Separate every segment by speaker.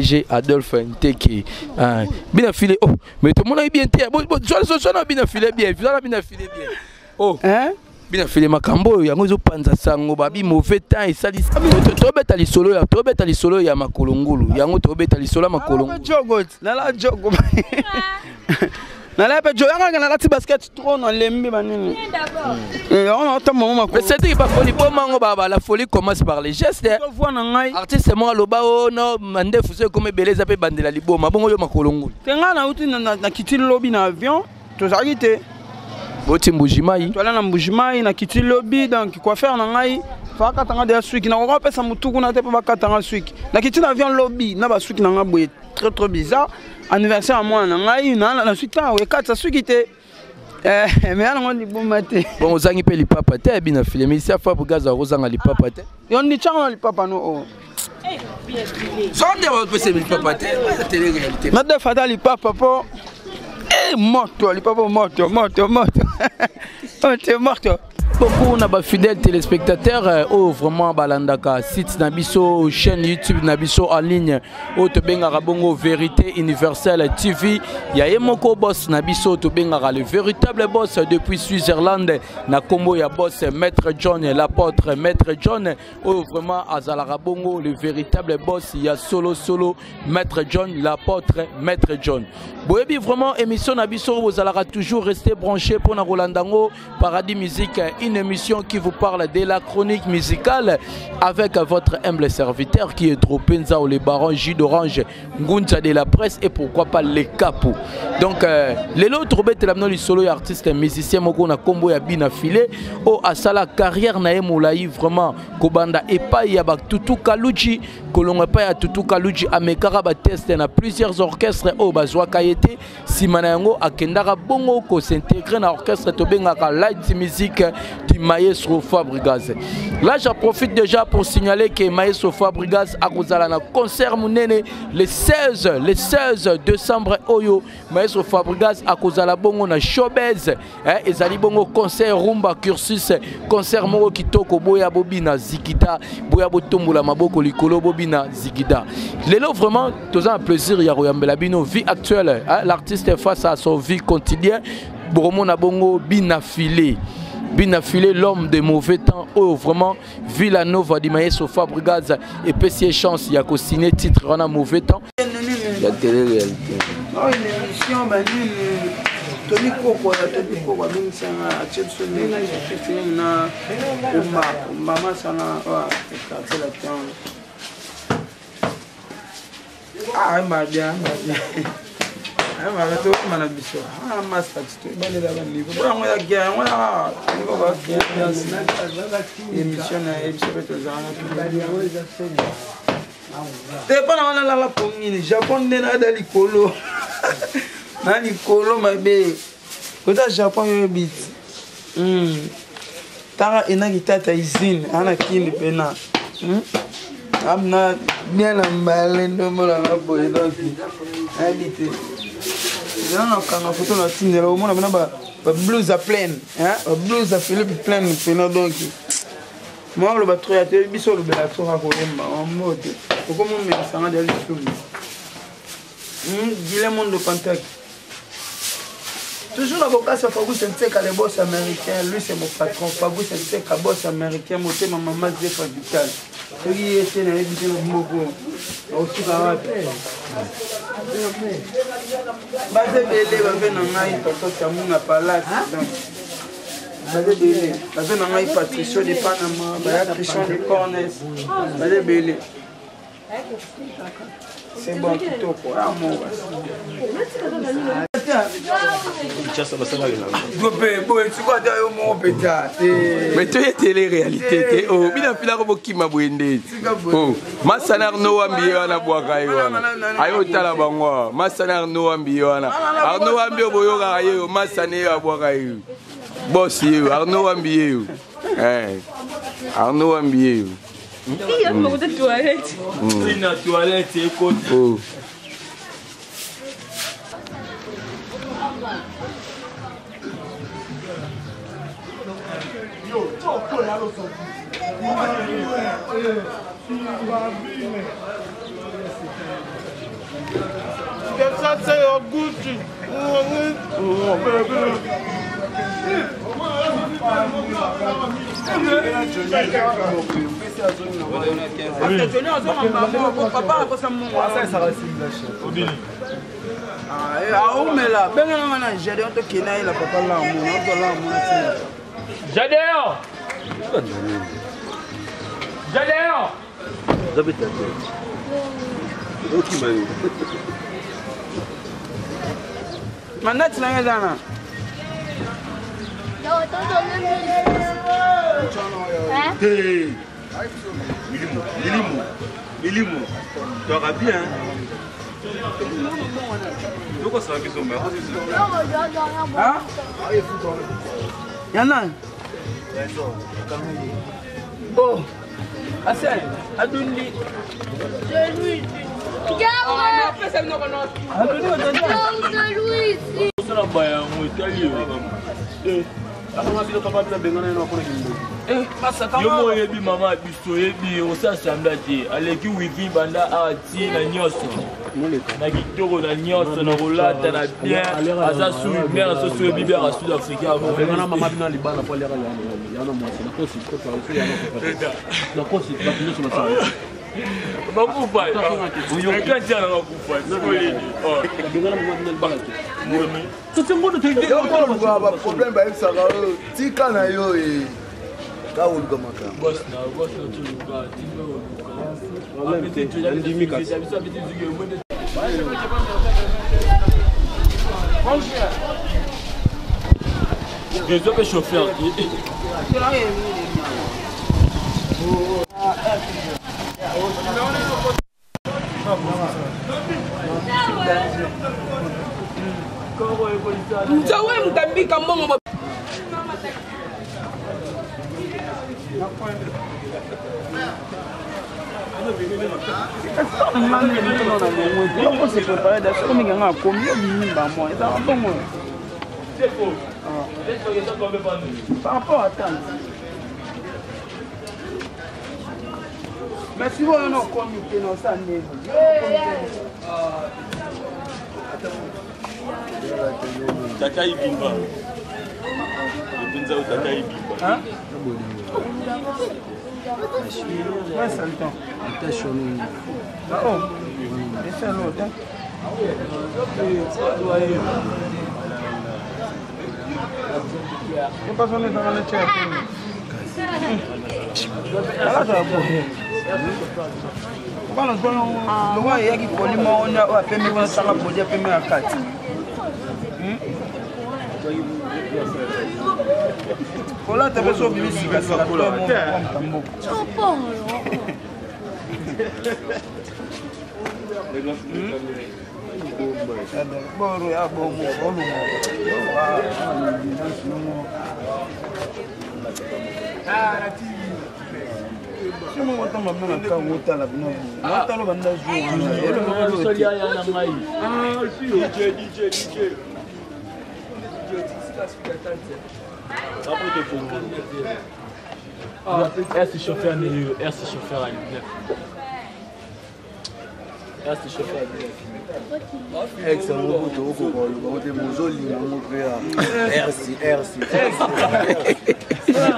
Speaker 1: DG Adolphe Nteke. Ah, bina file oh, mais tout le monde bien te. Bon, bon, so na bina file bien, zwa bina file bien. Oh.
Speaker 2: Hein?
Speaker 1: Bina file makambo oyo yango ezopanza sango babi mauvais temps esali tobeta lisolo ya tobeta lisolo ya makolo ngulu yango tobeta lisolo ya makolo ngulu.
Speaker 2: Jogo, nala jogo. Nala pe jogo yanga nalati basket trop na lembi banini. Eh, on a tamba mama.
Speaker 1: Mais c'est ba folie bo mango ba la folie commence par les gestes.
Speaker 2: Voix na ngai.
Speaker 1: Artiste mo aloba oh no mandefu so comme beleza pe bandela liboma bongo yo makolo ngulu.
Speaker 2: Te nga na uti na na kiti lobi na avion tozalaki te.
Speaker 1: Boti Mbujimayi.
Speaker 2: Toala na Mbujimayi na kiti lobi donc coiffeur na ngai fakata nga deya suki nakoka kopesa motu kuna te mpo bakata nga suki na kiti na avion lobi na basuki na nga boye très très bizarre. Anniversaire ya mwana na ngai na na suki ntango ekatisa suki te. Eh, mais yango liboma te.
Speaker 1: Bon, ozangi mpe lipapa te bina filme isi afa bugaza ozanga lipapa te.
Speaker 2: Yo ndi tyango na lipapa no o.
Speaker 1: Sonde bapesa lipapa te, eza télé réalité.
Speaker 2: Na defa ata lipapa po eh moto lipapa moto moto moto. Moto moto.
Speaker 1: Beaucoup na ba fidèles téléspectateurs oyo vraiment balandaka site na biso chaîne YouTube na biso en ligne oyo tobengaka bongo Vérité Universelle TV ya ye moko boss na biso tobengaka le véritable boss depuis Switzerland na kombo ya boss Maître John l'apôtre Maître John oyo vraiment azalaka bongo le véritable boss ya solo solo Maître John l'apôtre Maître John. Boyebi vraiment émission na biso bozalaka toujours rester branché pour na kolanda ngo Paradis Musique, une émission qui vous parle de la chronique musicale avec votre humble serviteur qui est Tropenza ou le baron J d'Orange, Ngunza de la presse et pourquoi pas les capos. Donc, les autres bêtes, la le solo artiste et musicien moko na combo ya bina filé o asala carrière na ye molayi vraiment kobanda epai ya ba Tutu Kaluji kolonga epai ya Tutu Kaluji amekaka ba test na plusieurs orchestres oyo bazwaka ye te. Sima na yango akendaka bongo ko s'intégrer na orchestre tobengaka Light Music du Maestro Fabregas. Là j'en profite déjà pour signaler que Maestro Fabregas akozala na concert munene le 16 décembre oyo Maestro Fabregas akozala bongo na Showbuzz, hein, ezali bongo concert rumba cursus concert moko kitoko boya bobina zikita boya botombola maboko likolo bobina zikita. Lelo vraiment toza na plaisir ya koyambela bino vie actuelle, hein, l'artiste face à son vie quotidienne bomona bongo bina filé. Bina filé l'homme de mauvais temps oyo vraiment Villanova di Maestro Fabregas et PC chance ya ko signer titre wana mauvais temps. Ya télé réalité.
Speaker 2: Oh, une émission, bah, nini, Tony Koko, ya Tony Koko, abengisanga, atie biso ndenge, featuring na Omba, Omba Masana, ouais, quartier latin. Ah, ma bien, ma bien. Ah, ma bien, to mana biso. Ah, master, to balela ba niveau. Bon, yango ya guerre, yango ya niveau ba guerre. Émission na ye biso pe tozala na te mpo na wana lala pongini Japon nde na likolo. Na likolo mabe. Kota Japon yo bit. Tara enaki tata izine ana kindi pena. Amna bien na mbale ndombola na boye donc. Nayebi te. Eza na kanga photo na tindela omona pena ba blouse à pleine, hein? Ba blouse à Philippe pleine pena donc. Moi oloba trop ya te biso olobela trop kaka koyemba mbote. Okomomelisa nga deya lisumu. Guilhem Mondo Pantaki. Toujours la bokasa Fabrice Nseka, le boss américain, lui c'est mon patron. Fabrice Nseka, boss américain, motema mama Zefa Vital. Soki ye te nayebi te na moko. Osuka wapi? Baza ebele babe na ngai tonton Tamunga Palace. Donc, baza ebele. Babe na ngai Patricio de Panama, baya Christian de Cornes. Baza ebele. C'est bon, kitoko. Ah, mon
Speaker 1: Mais toi, télé réalité, oh, bina fila ko bokima boyende. Oh, Masana Arnaud Wambi wana bwaka ye wana. Ayo tala bango. Masana Arnaud Wambi wana. Arnaud Wambi boyoka ye, Masana ye abwaka ye. Boss ye, Arnaud Wambi ye. Eh. Arnaud Wambi ye.
Speaker 3: Il y a beaucoup de toilettes.
Speaker 4: Une toilette écoute.
Speaker 1: Oh.
Speaker 2: Aumela bengana nga na Gedeon, tokende ayela papa lamona ozwa lamona tina.
Speaker 4: Gedeon! Gedeon!
Speaker 2: Mandati na nga eza na
Speaker 5: Te. Milimo, milimo, milimo. Toaka bien. Tokosala biso mba.
Speaker 2: Ya nani? Oh, Asel, adundi.
Speaker 4: Osala bayango etali yo. Yo mo oyebi mama biso, oyebi osala sambla te, aleki wifi banda awa ti na nyonso, na kitoko na nyonso, na kolata na bien, aza su mare so so oyebi biaka sud africain. Bakufa ekantiana, bakufa sikolini.
Speaker 6: Yokoluka baproblème, bayebisaka oyo tika na yo e ka koluka makambo.
Speaker 4: Réseau mpe chauffeur.
Speaker 2: Nzawe mutambika mbongo. Se préparer da soki mingi yanga akomi yo bimimba mwa ezalaka bongo par rapport à temps, mais sikoyo na okomi te na osala ndenge.
Speaker 4: Tata Ibimba. Mpenza oyo Tata Ibimba.
Speaker 2: Ouais, c'est le temps. Ah, oh. Et c'est l'autre, hein. Et pas son dans le chat. Bana lokwa eyaki poli moko oyo apemi kuna sanga poli apemi na kati kolata mpe so obimi sikasika mboka. Boro ya bomo olungo. Somo otamba bino na ntango otala bino otala banda jour.
Speaker 4: Ya na ngai. DJ, DJ, DJ. Après te Congo. RC chauffeur né, RC chauffeur à 9. RC chauffeur à 9.
Speaker 6: Ex yango kutu okoka koloba te, mozolinga yango mpe ya RC RC.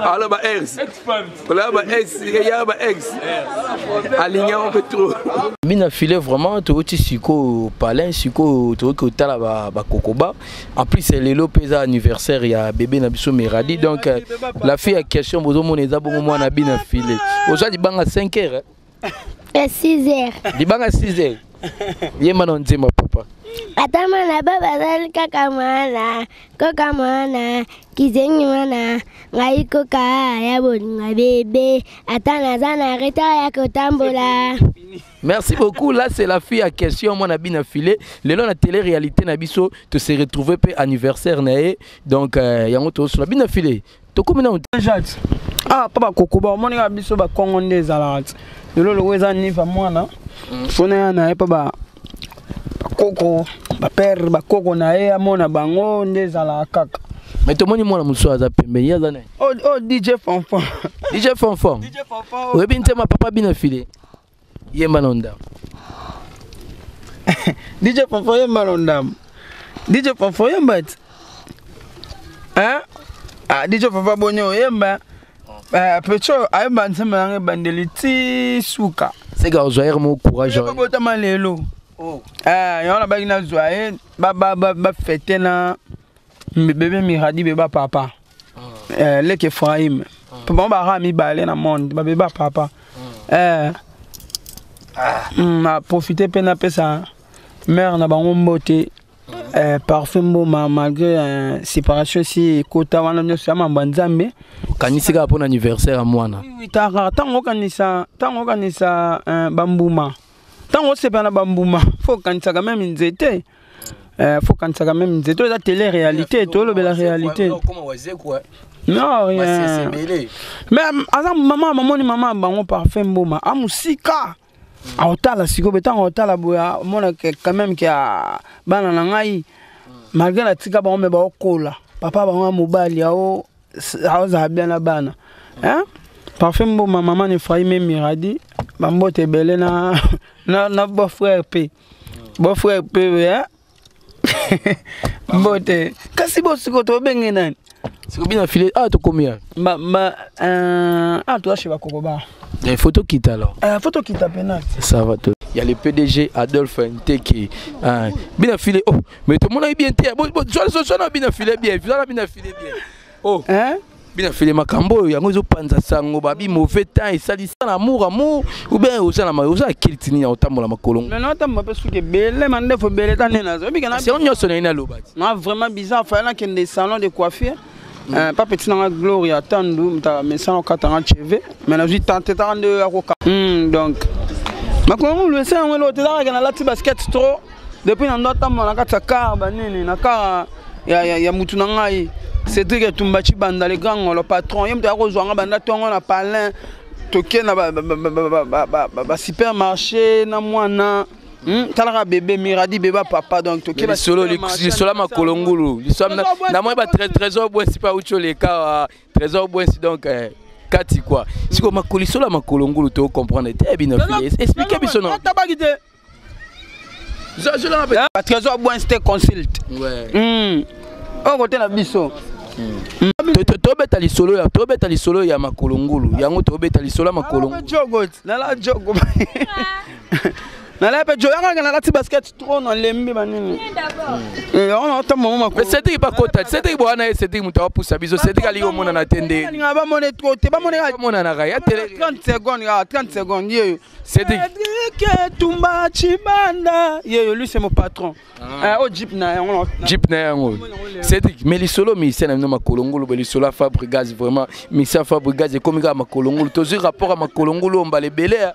Speaker 1: Alors ba ex, olaba ba ex ya ba ex alingi yango mpe trop. Bina File, vraiment touti sikoyo palin, sikoyo tokoki kotala bakokoba. En plus lelo mpe eza anniversaire ya bébé na biso Meradi. Donc la fille ya question bozomona eza bongo mwana Bina File. Ozwa libanga 5 heures?
Speaker 7: Ya 6 heures.
Speaker 1: Libanga 6 heures. Yemba na nzemba papa.
Speaker 7: Ata mwana ba bazali kaka mwana, koka mwana kizengi, mwana ngai koka ya bolinga bebe, ata naza na retard ya kotambola.
Speaker 1: Merci beaucoup. Là, c'est la fille à question. Moi, Bina Filé. Le la télé-réalité, na biso, te se retrouver pe anniversaire na ye. Donc, yango to sur la Bina Filé. To komi na
Speaker 2: Jacques. Ah, papa kokoba omoni kaka biso bakongo nde ezalaka ti lelo loko eza niva mwana fona ya na ye mpa bakoko, bapere bakoko na ye amona bango nde ezalaka kaka.
Speaker 1: Mais tomoni mwana mosusu aza pembeni, ye aza nani?
Speaker 2: Oh, oh, DJ Fanfan.
Speaker 1: DJ Fanfan.
Speaker 2: DJ Fanfan.
Speaker 1: Oyebi nzembo papa Bina Filé? Yemba na ndako.
Speaker 2: DJ Fafa oyemba na ndambo. DJ Fafa oyemba ti. Hein? Ah, DJ Fafa boni oyemba. Eh, Pecho ayemba nzembo nanga ebandeli ti suka.
Speaker 1: Seka ozwa ye mo courage.
Speaker 2: Botama lelo. Oh. Eh, yango nabaki nazwa ye ba ba ba ba fete na bebe Miradi beba papa. Eh, leke Ephraim. Po bango bara mibale na monde, ba beba papa. Eh. Na profiter pe napesa mère na bango mbote. Eh, parfum mboma malgré euh, séparation esi ekota wana nyonso ya mambo ya nzambe.
Speaker 1: Okanisi kaka mpona anniversaire ya mwana.
Speaker 2: Oui, taka ntango okanisa ntango okanisa euh, bambuma ntango osepela na bambuma fo okanisaka meme nzete euh, fo okanisaka meme nzete oyo eza tele réalité tolobela réalité. Non, rien. Mais aza mama mamoni mama bango parfum mboma amusika aotala sikoyo ntango aotala boye amona quand même ke bana na ngai malgré natika bango me baokola papa bango ya mobali ao aozala bien na bana hein? Parfum mboma mama na Ephraim Miradi bambote ebele na, na, na beau frère pe beau frère pe hein? Mbote kasi bo sikoyo tobenge nani?
Speaker 1: Sikoyo bina file ah tokomi ya
Speaker 2: ma, ma, euh, ah toza chez bakoko ba.
Speaker 1: Il faut tokita alors.
Speaker 2: Euh, faut tokita pena.
Speaker 1: Ça va to. Il y a le PDG Adolphe Nteke. Hein. Bina file oh mais tout le monde bien te. Bon bon soit soit bina file bien, soit bina file bien. Oh.
Speaker 2: Hein?
Speaker 1: Bina file makambo oyo yango ezopanza sango babi mauvais temps esalisa na amour amour ou bien oza na oza na kilti nini ya kotambola makolo.
Speaker 2: Mais non tambola mpe suki ebele mandefu ebele ta nde nazo. Obika na
Speaker 1: c'est nyonso na ye naloba.
Speaker 2: Na vraiment bizarre fallait nakende salon de coiffure. Euh, pa petit nanga Gloria Tandu mta mesana okata nga cheve mais nazwi tante taka nde oyo akoka donc makongo lwese yango eloko te ezalaka nalati basket trop depuis na ndo atambola na kati ya car banini na car ya, ya, ya mutu na ngai Cédric Etumba Chibanda le grand ngolo patron ye moto ya kozwa nga banda ntongo na palin toke na ba, ba, ba, ba, ba, ba, ba, ba, ba supermarché na mwana talaka bébé Miradi bébé papa donc toke ba
Speaker 1: lisolo lisolo ya makolo ngulu lisolo na moi ba trésor bwesi pa ucho leka trésor bwesi donc kati quoi siko makolo lisolo ya makolo ngulu to comprendre te bino file expliquer biso non
Speaker 2: tabaki te
Speaker 1: Ba
Speaker 2: trésor bwesi te consulte.
Speaker 1: Ouais.
Speaker 2: Oyo kote na biso.
Speaker 1: Tobeta lisolo ya tobeta lisolo ya makolo ngulu yango tobeta lisolo ya makolo ngulu.
Speaker 2: Jogo nala jogo. Nala pe jogo yanga nalati basket trop na lembi banini. Eh on ota mama
Speaker 1: makolo. Mais Cédric ba kota Cédric bwana ye Cédric mutu apusa biso Cédric ali omona na tende.
Speaker 2: Ninga ba mone trop te ba mone
Speaker 1: mona na ya tele
Speaker 2: 30 secondes ah 30 secondes yeyo.
Speaker 1: Cédric
Speaker 2: Cédric Tumba Chibanda yeyo lui c'est mon patron. Ah. Oh jeep na yango.
Speaker 1: Jeep na yango. Cédric mais lisolo musicien na bino makolo ngulu ba lisolo ya Fabregas vraiment musicien Fabregas ekomi kaka makolo ngulu tozwi rapport ya makolo ngulu oyo mbala ebele.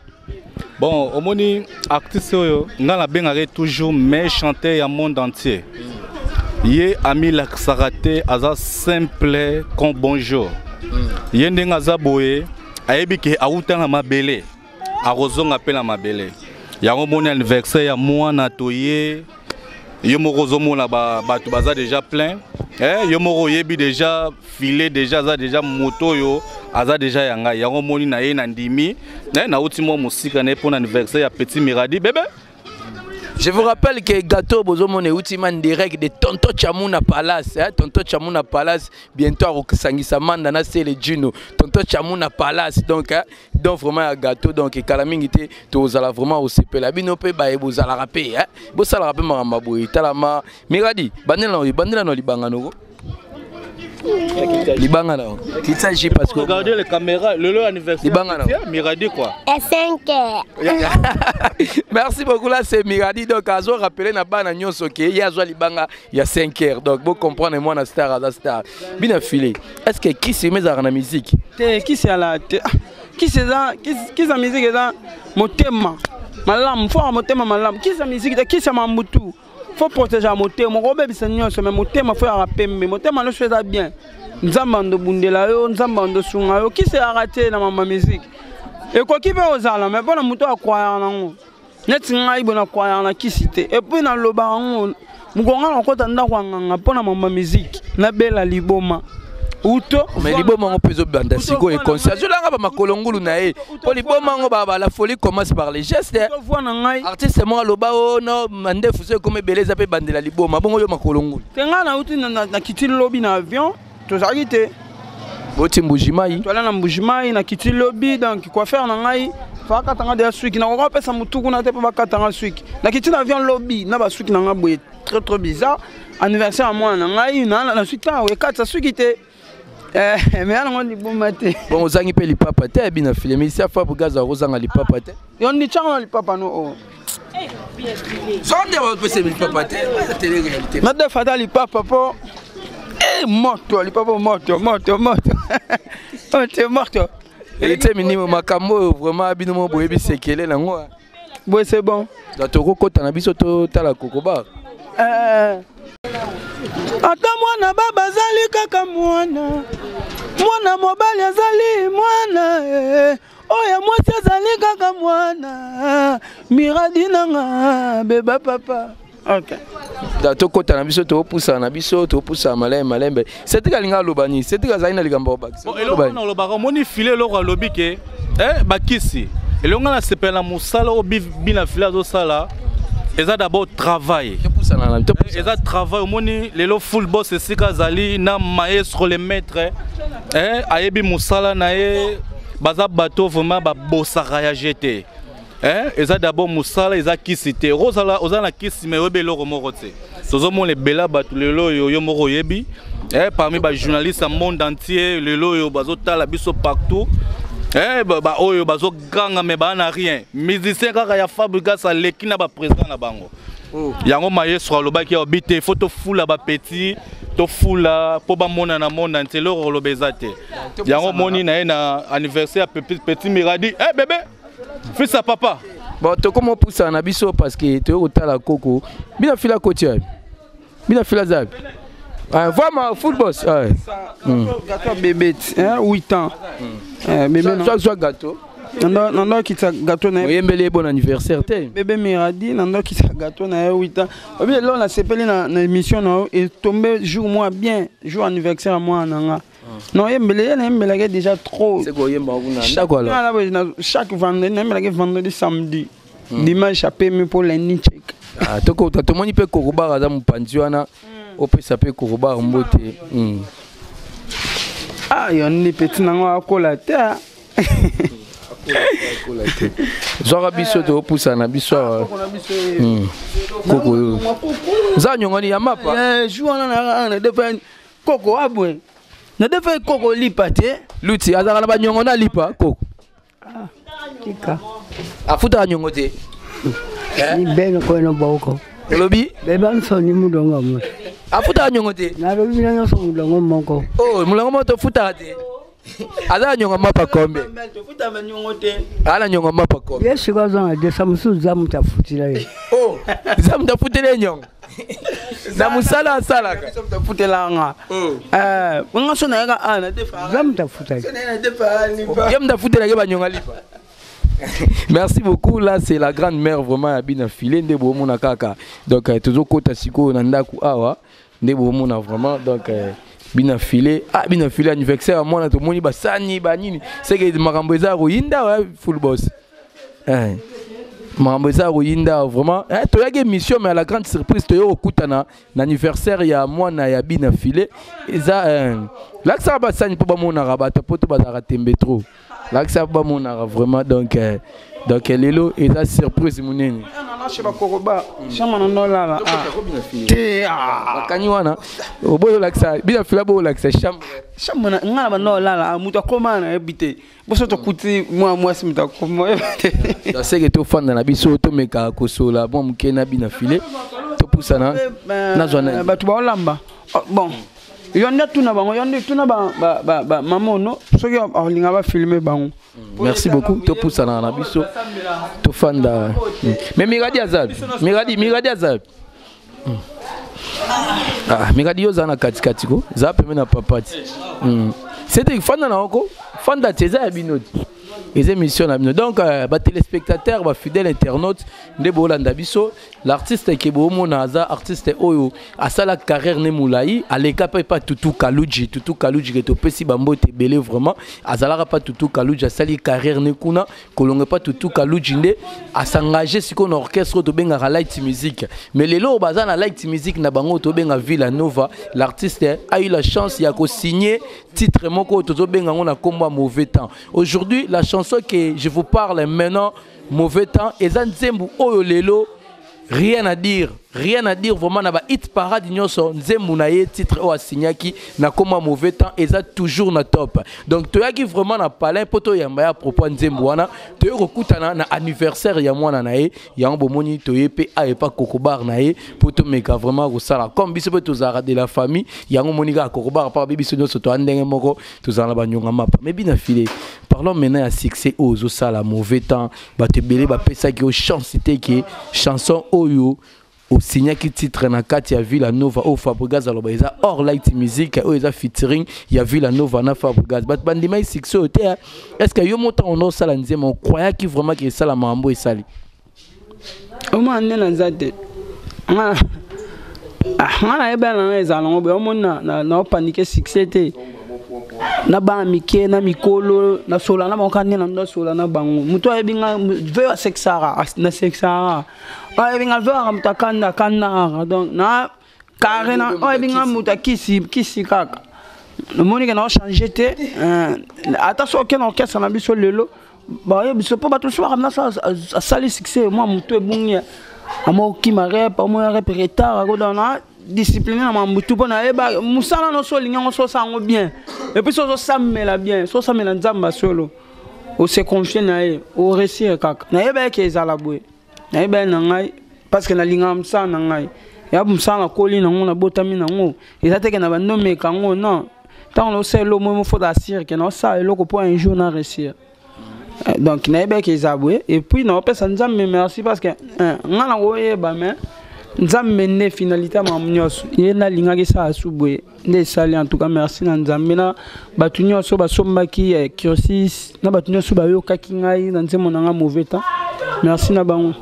Speaker 5: Bon, omoni artiste oyo nga nabengaka ye toujours mais chanteur ya monde entier. Ye amilakisaka te aza simple comme bonjour. Ye ndenge aza boye ayebi ke awuta na mabele akozonga mpe na mabele. Yango moni anniversaire ya mwana toye yo moko ozomona bato baza déjà plein. Eh, yo moko oyebi déjà filet déjà aza déjà moto oyo aza déjà ya ngai. Yango moni na ye na ndimi eh, nauti mwa mosika na ye mpona anniversaire ya petit Miradi bébé.
Speaker 1: Je vous rappelle que gâteau bozomona euti man direct de Tonton Chamuna Palace, hein, Tonton Chamuna Palace bientôt akosangisa manda na Sele Gino. Tonton Chamuna Palace donc hein, donc vraiment ya gâteau donc kala mingi te tozala vraiment osepela bino pe baye bozalaka pe hein, bosalaka pe makambo boye talama Miradi bandela na bandela na libanga noko. Libanga na kitsa J parce que
Speaker 5: regardez les caméras le le anniversaire
Speaker 1: Libanga na
Speaker 5: Miradi quoi.
Speaker 7: À 5 heures.
Speaker 1: Merci beaucoup là c'est Miradi donc azo rappeler na bana nyonso ke ye azwa libanga ya 5 heures donc bo comprendre moi na star aza star. Bina filé. Est-ce que qui se met na musique?
Speaker 2: Te qui c'est la te qui c'est ça qui sa musique eza motema malamu fort motema malamu qui sa musique qui sa mambutu faut protéger motema okobebisa nyonso mais motema faut yaka pembe motema nyonso eza bien nzambe andobundela yo nzambe andosunga yo kisi eyaka te na mama musique ekoki mpe kozala mais mpona moto akwayaka nango neti ngai boye nakwayaka na kisi te epuis nalobaka yango mokonga nakota ndako ya nganga mpona mama musique nabela liboma Uto
Speaker 1: Mais liboma yango mpe ezobanda sikoyo econscient azolanga bamakolo ngulu na ye mpo liboma yango la folie commence par les gestes.
Speaker 2: Voix na ngai.
Speaker 1: Artiste moko aloba o no mandefu so ekoma ebele eza mpe ebandela liboma bongo yo makolo ngulu.
Speaker 2: Te, ngai nauti nakiti lobi na avion, tozalaki te.
Speaker 1: Boti Mbujimai.
Speaker 2: Toala na Mbujimai, nakiti lobi, donc coiffeur na ngai fakatanga deya suki, nakoka kopesa motu kuna te mpo bakatanga suki. Nakiti na avion lobi na basuki na ngai boye, très trop bizarre. Anniversaire ya mwana na ngai nazwi ntango ekatisa suki te, mais yango liboma te.
Speaker 1: Bon, ozangi mpe lipapa te bina fileme isi Fabregas akozanga lipapa te.
Speaker 2: Yo ndityango na lipapa no o.
Speaker 1: So nde bapesa lipapa te, tele réalité.
Speaker 2: Nadefa ata lipapa mpo moto lipapa, moto moto moto moto moto.
Speaker 1: Ete minimo makambo oyo vraiment bino mo boyebi sekele nango.
Speaker 2: Boye c'est bon.
Speaker 1: Donc tokokota na biso totala kokobar.
Speaker 2: Ata mwana baba azali kaka mwana, mwana mobali azali mwana, oyo mwasi azali kaka mwana. Miradi nanga beba papa, ok.
Speaker 1: Tokota na biso, topusana na biso, topusana malembe malembe. Cedric alinga aloba nini? Cedric azali na likambo obakisa.
Speaker 5: Eloko wana olobaka, omoni file eloko alobi ke bakisi eloko nga nasepela na mosala oyo bina file azosala eza d'abord travail, eza travail. Omoni lelo full boss esika azali na maestro le maître, ayebi mosala na ye, baza bato vraiment babosaka ya jete. Eza d'abord mosala, eza kisi te. Okozala oza na kisi mais oyebi eloko moko te. Tozomona ebele bato lelo oyo, yo moko oyebi, parmi bajournaliste ya monde entier lelo oyo bazotala biso partout, baoyo bazoganga mais baa na rien. Musicien kaka ya Fabregas aleki na baprésident na bango. Yango maestro alobaki alobi te, faut tofula bapetits, tofula mpo bamona na monde entier. Eloko koloba eza te. Yango moni na ye na anniversaire ya petit Miradi, bébé fils ya papa.
Speaker 1: Bon, tokoma opusana na biso parce que toyei kotala koko bina fila koti wapi, bina fila zapi vraiment full boss.
Speaker 2: Gâteau bébé 8 ans, bébé.
Speaker 1: Zwa gâteau.
Speaker 2: Nandokita gâteau na ye.
Speaker 1: Oyembeli ye bon anniversaire te.
Speaker 2: Bébé Miradi, nandokita gâteau na ye 8 ans. Obi lelo nasepeli na émission na yo, etombe jour moi bien, jour anniversaire ya mwana na nga. Non, yembele ye, nayembelaki déjà trop. Chaque vendredi nayembelaki, vendredi, samedi, dimanche apemi mpo lundi check.
Speaker 1: Tokota, tomoni mpe kokobar aza mopanzi wana, opesa mpe kokobar mbote.
Speaker 2: Ah, yo nini, petit nango akola te.
Speaker 1: Zwaka biso, topusana na biso awa. Koko oyo za nyongoni ya mapa.
Speaker 2: Jour wana na koko abwe nadefa koko lipa te.
Speaker 1: Luti azalaka na banyongo na lipa koko.
Speaker 8: Tika.
Speaker 1: Afutaka nyongo te.
Speaker 8: Ni beno kweno boko.
Speaker 1: Olobi?
Speaker 8: Beba nsoni mulongo mo.
Speaker 1: Afutaka nyongo te.
Speaker 8: Nalobi bino nyonso mulongo moko.
Speaker 1: Oh, mulongo moko tofutaka te. Aza na nyongo mapa kombe? Aza na nyongo mapa kombe?
Speaker 8: Ye sikoyo aza na desa mosusu, za moto afutila ye.
Speaker 1: Oh, za moto afutela ye nyongo na mosala asalaka.
Speaker 2: Futelanga nga so nayaka a
Speaker 8: Za moto afuta ye.
Speaker 1: Ye moto afutelaki banyonga lipa. Merci beaucoup. Là, c'est la grande mère vraiment ya bina filé nde bomona kaka. Donc tozokota sikoyo na ndako awa nde bomona vraiment. Donc bina filé, ah, bina filé anniversaire ya mwana, tomoni basani banini, c'est que makambo eza koyinda. Full boss, makambo eza koyinda vraiment. Toyaki émission, mais à la grande surprise toyei kokutana na anniversaire ya mwana ya bina filé. Eza lakisaka basani mpo bamonaka bato mpo to bazalaka tembe trop, lakisa bamonaka vraiment. Donc lelo eza surprise monene.
Speaker 2: Nashe bakoroba chambre na ndolala te.
Speaker 1: Bakangi wana oboyi olakisa bina fila, boyi olakisa chambre.
Speaker 2: Chambre nga na banda olala, moto akoma nayebi te, boso tokuti mwa mwasi, moto akoma oyebi te.
Speaker 1: Seke tofanda na biso, tomeka kosola mwa moke na bina file, topusana nazwa na
Speaker 2: Bato baolamba. Bon, yo nde tuna bango, yo nde tuna mama ono soki alinga bafilme bango.
Speaker 1: Merci beaucoup. Topusana na biso, tofanda. Mais Miradi aza, Miradi, Miradi aza. Ah, Miradi, yo oza na katikati ko za pembe na papa ti. Cedric, fanda na oko fanda ti, eza ya bino ti. Eza émission na bino. Donc euh, ba téléspectateurs, ba fidèles internautes nde bolanda biso, l'artiste ke bomona aza artiste oyo asala carrière ne mulayi, aleka pe pa Tutu Kaluji, Tutu Kaluji ke topesi ba mbote ebele vraiment, azalaka pa Tutu Kaluji asali carrière ne kuna, kolonga pa Tutu Kaluji nde a s'engager siko na orchestre oyo tobengaka Light Music. Mais lelo oyo baza na Light Music na bango tobenga Villa Nova, l'artiste a eu la chance ya ko signer titre moko oyo tozobenga yango na kombo ya Mauvais Temps. Aujourd'hui, la chanson que je vous parle maintenant, Mauvais Temps, eza nzembo oyo lelo rien à dire, rien à dire vraiment na ba hit parade nyonso nzembo na ye titre oyo asignaki na kombo ya Mauvais Temps eza toujours na top. Donc toyaki vraiment na palais mpo toyamba ye à propos ya nzembo wana, toye kokutana na anniversaire ya mwana na ye, yango bomoni toye mpe aye pa kokobar na ye mpo tomeka vraiment kosala comme biso mpe tozalaka de la famille, yango omoni kaka kokobar pa biso nyonso toya ndenge moko, tozala na banyonga mapa. Mais bina file, parlons maintenant ya succès oyo ozosala Mauvais Temps. Bato ebele bapesaki yo chance te ke chanson oyo osignaki titre na kati ya Villa Nova oyo Fabregas aloba eza hors light music, oyo eza featuring ya Villa Nova na Fabregas. Bato bandimaki succès oyo te. Est-ce que yo moko ntango osala nzembo ocroyaki vraiment ke esala makambo esali?
Speaker 2: Omona nde naza te, nga nayebana nanga ezala nango boye. Omoni naopanike succès te na bana mike na mikolo, nasola na bango kaka nde na ndo asola na bango. Moto ayebi nga ve asekisaka, nasekisaka. Ayebi nga ve aka moto akanda akanda kaka, donc na carré na oyo ayebi nga moto akisi kisi kaka. Omoni ke naochange te, ata soki oke na orchestre na biso lelo, bayebi biso mpo bato mosusu bakamina so asali succès mwa motu ebungi, amokima rep, amoya rep retard, akodana discipline na mambutu mpo nayeba mosala nyonso. Olingi yango so osala yango bien, et puis so ozosamela bien, so osamela Nzambe solo, ose confie na ye, oréussir kaka. Nayeba eke ezala boye, nayeba ye na ngai parce que nalingaka mosala na ngai, ya mosala nakoli nango, nabotami nango, eza teke na bandomeka yango. Non, ntango naosala eloko mo faut asire ke naosala eloko mpo un jour na réussir. Donc nayebaki eza boye, et puis naopesa Nzambe merci parce que nga nakoyeba, mais Nzambe nde finalité ya makambo nyonso. Ye nalingaki esala su boye nde esali. En tout cas, merci na Nzambe, na bato nyonso basombaki cursus, na bato nyonso bayokaki ngai na nzembo na nga Mauvais Temps, merci na bango.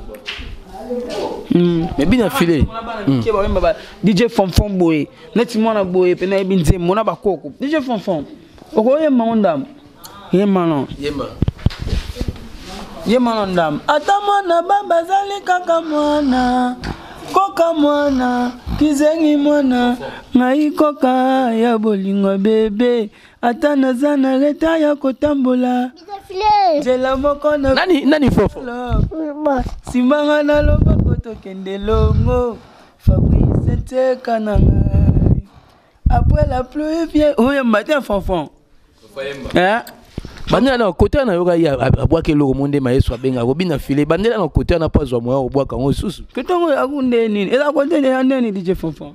Speaker 1: Mais bina file
Speaker 2: Mike bayemba ba DJ Fonfon boye, neti mwana boye mpe nayebi nzembo na bakoko. DJ Fonfon, okoyemba ngo ndambo, yemba no.
Speaker 1: Yemba.
Speaker 2: Yemba no ndambo. Ata mwana baba azali kaka mwana, koka mwana kizengi, mwana ngai koka ya bolingo bebe, ata naza na retard ya kotambola nzela moko na
Speaker 1: Nani nani Fofo?
Speaker 2: Simbanga na loboko, tokende longo, Fabrice teka na ngai, après la pluie vient. Oyemba te, Fanfan? Eh?
Speaker 1: Bandela na kote wana, yoka ye abwaki eloko mo nde mayeso abengaka kobina file. Bandela na kote wana mpo azwa moya kobwaka yango lisusu.
Speaker 2: Kotongo yaku nde nini? Eza kote ya ndeni, DJ Fanfan?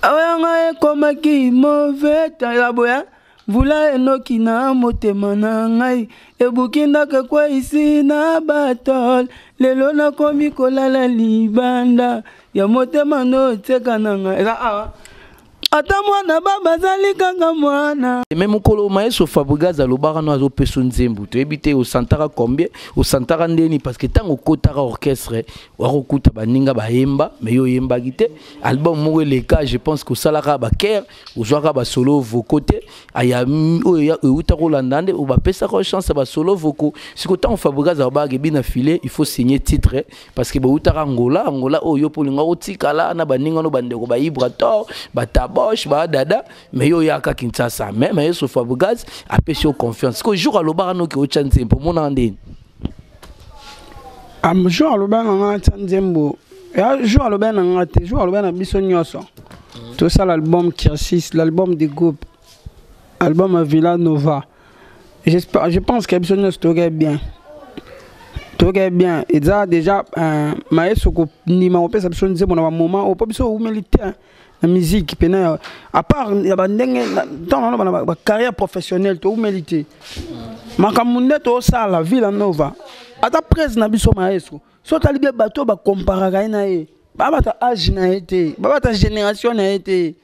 Speaker 2: Oyanga ekomaki mauvais temps, eza boya mvula enoki na motema na ngai, ebuki ndako, ekweisi na batol. Lelo nakomi kolala libanda ya motema no oteka na ngai, eza awa. Ata mwana baba azali kaka mwana.
Speaker 1: Me mokolo mayeso Fabregas alobaka no azopesa nzembo, toyebi te osantaka combien, osantaka ndeni, parce que ntango okotaka orchestre wakokuta baninga bayemba, mais yo oyembaki te. Album moko eleka, je pense que osalaka bakere, ozwaka basolo vocaux te. Aya oyo euta kolanda nde bapesaka chance ya basolo vocaux. Siko ntango Fabregas alobaka ebina filet, il faut signer titre parce que boutaka Angola, Angola oyo mpo olinga kotikala na baninga no bandeko baibrator, bataboche, badada, mais yo oyaka Kinshasa, mais mayeso Fabregas apesi yo confiance. Siko jour alobaka noki otya nzembo, omonaka ndeni?
Speaker 2: Jour alobaka na nga tia nzembo, ya jour alobaka na nga te, jour alobaka na biso nyonso tosala album Kirsis, l'album du groupe, album ya Villa Nova. J'espère, je pense que biso nyonso toyokai bien, toyokai bien. Eza déjà mayeso kondima kopesa biso nzembo na bamoment oyo, mpo biso owumeli te na musique pena, à part ya bandenge ntango naloba na bacarrière professionnelle, toumeli te. Makambo nde tosala Villa Nova, ata prese na biso maestro, so otali bie bato oyo bakomparaka ye na ye, babata age na ye te, babata génération na ye te.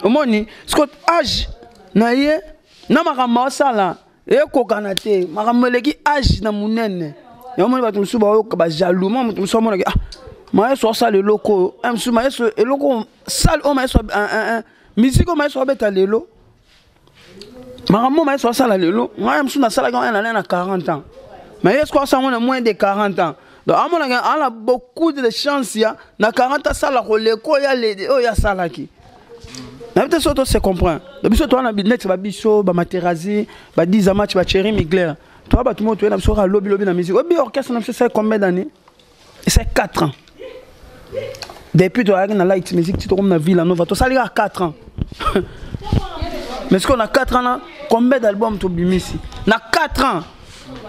Speaker 2: Omoni siko age na ye. Na makambo asala ekokana te, makambo eleki age na monene. Yango moni bato mosusu baoyoka bajaloux, mwa moto mosusu amonaki ah mayeso asala eloko oyo, eh, mosusu mayeso eloko sale oyo mayeso musique oyo mayeso abeta lelo, makambo oyo mayeso asala lelo, ngai mosusu nasalaki wana na 40 ans, mais ye soki asala yango na moins de 40 ans, donc amonaka ana beaucoup de chance ya na 40 asala koleka oyo oyo asalaki. Nayebi te soki tose comprend. Donc biso toza na neti babiso bamaterazi, badiza match, bacheri migler, toza bato moko toye na biso kaka lobilobi na musique. Oyebi orchestre na biso esali combien d'année? Esali 4 ans depuis toyaki na Light Music ti tokomi na Villa Nova, tosali kaka 4 ans. Mais sikoyo na 4 ans na combien d'album tobimisi na 4 ans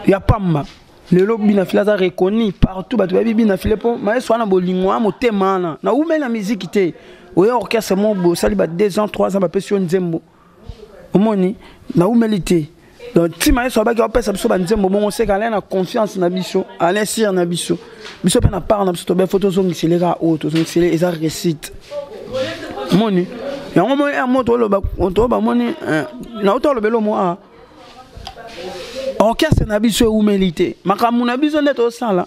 Speaker 2: ya pamba? Lelo Bina File aza reconnu partout, bato bayebi Bina File mpo mayeso wana bolingo wana motema wana naumeli na miziki te. Oya orchestre moko boye, osali ba 2 ans 3 ans, bapesi yo nzembo, omoni naumeli te. Donc ti mayeso abaki apesa biso banzembo bongo, seka alain na confiance na biso, alain sire na biso, biso mpe na part na biso tobe fo tozongisele kaka oyo tozongisele eza réussite. Moni yango moni mo toloba toloba moni nauta olobela omo a orchestre na biso ewumeli te, makambo na biso nde tosala